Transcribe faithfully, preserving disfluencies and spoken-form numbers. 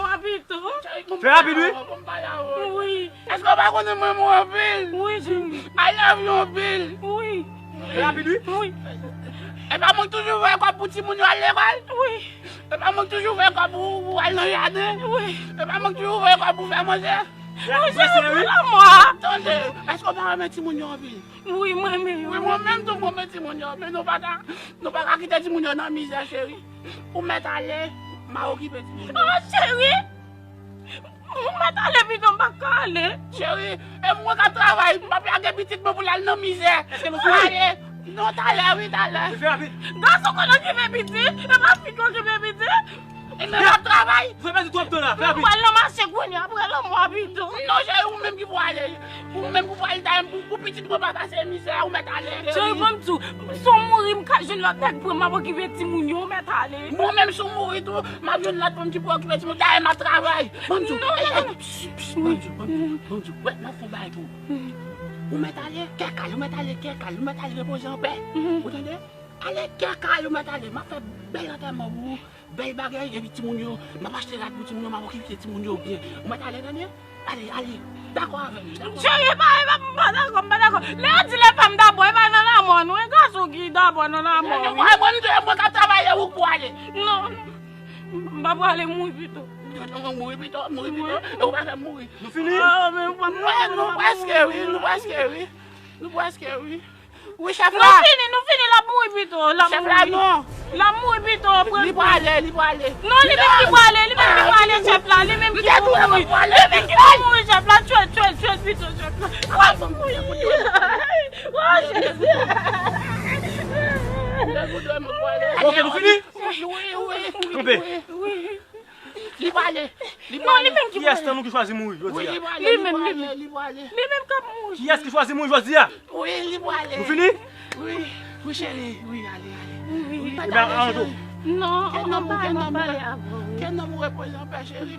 lanmou a pito. Fè rapid, wi. Wi. Èske w pa konnen mwen renmen w anpil? Wi, cheri. I love you anpil. Wi. Fè rapid, wi. Wi. E pa mwen k toujou voye kòb pou timoun yo al lekòl? Wi. E pa mwen k toujou voye kòb pou, pou al nan jaden? Wi. E pa mwen k toujou voye kòb pou fè manje? Wi, cheri, fè lanmou a. Tande, èske w pa renmen timoun yo anpil? Wi, mwen renmen yo. Wi, mwen menm tou, mwen renmen timoun yo. Men nou pa ka, nou pa ka kite timoun yo nan mizè, cheri. Ou mèt ale, m a okipe timoun yo. Oh, cheri! Ou mèt ale pito, m pa ka ale. Cheri, e mwen k ap travay, m p ap lage pitit mwen pou l al nan mizè. Èske nou fini? Ale. Non, talè, wi, talè. Fè rapid. Gason konn okipe pitit, e pa fi k okipe pitit. E men m ap travay. Ou fè pèdi twòp tan la, fè rapid. Mwen pral nan mache kounye a, pran lanmou a pito. Non, cheri, ou menm ki pou ale. Ou menm ki pou ale, talè, pou, pou pitit mwen pa pase mizè, ou mèt ale. Cheri, ban m di w, si w mouri, m ka jwenn lòt nèg pran m, m ap okipe timoun yo, ou mèt ale. Mwen menm, si w mouri tou, m ap jwenn lòt fanm ki pou okipe timoun, talè, m ap travay. Ban m di w, non, non, non. Ban m di w, ban m di w, ban m di w. Wè, m ap fè yon bagay pou ou. Ou mèt ale, kè kal, ou mèt ale, kè kal, ou mèt ale repoze anpè. Ou tande? Ale, kè kal, ou mèt ale. M ap fè bèl antèman pou ou, bèl bagay, epi timoun yo, m ap achte rad pou timoun yo, m ap okipe timoun yo byen. Ou mèt ale, tande? Ale, ale. Dakò avè m, dakò. Cheri, e pa, e pa, m pa dakò, m pa dakò. Lè yo di lè fanm dabò, e pa nan lanmò, non, e gason ki dabò nan lanmò, wi. Mwen, mwen, mwen, mwen ka travay, e ou k pou ale. Non, non. M pa prale, mouri pito. Non, non, mouri pito, mouri pito. E ou pa fè m mouri. Nou fini? Ah, men ou pa, mwen, nou prèske, wi, nou prèske, wi. Nou prèske, wi. Wi, chèf la. Nou fini, nou fini, l ap mouri pito, l ap mouri. Chèf la, non. L ap mouri pito, pran. Li prale, li prale. Non, li menm ki prale, li menm ki prale, chèf la, li menm ki pou mouri. Li menm ki pou mouri, chèf la, tchwèt, tchwèt, tchwèt pito, chèf la. Woy, Jezi. Ok, nou fini? Wi, wi. Kanpe. Wi. Li prale. Li prale. Non, li menm ki prale. Kiyès nan nou ki chwazi mouri jodi a? Wi, li prale. Li menm, li prale, li prale. Li menm k ap mouri. Kiyès ki chwazi mouri jodi a? Wi, li prale. Nou fini? Wi. Wi, cheri. Wi, ale, ale. Wi. Wi, pa ta ale, cheri. Non, kè nonm ou, kè nonm ou, kè nonm ou repoze anpè, cheri.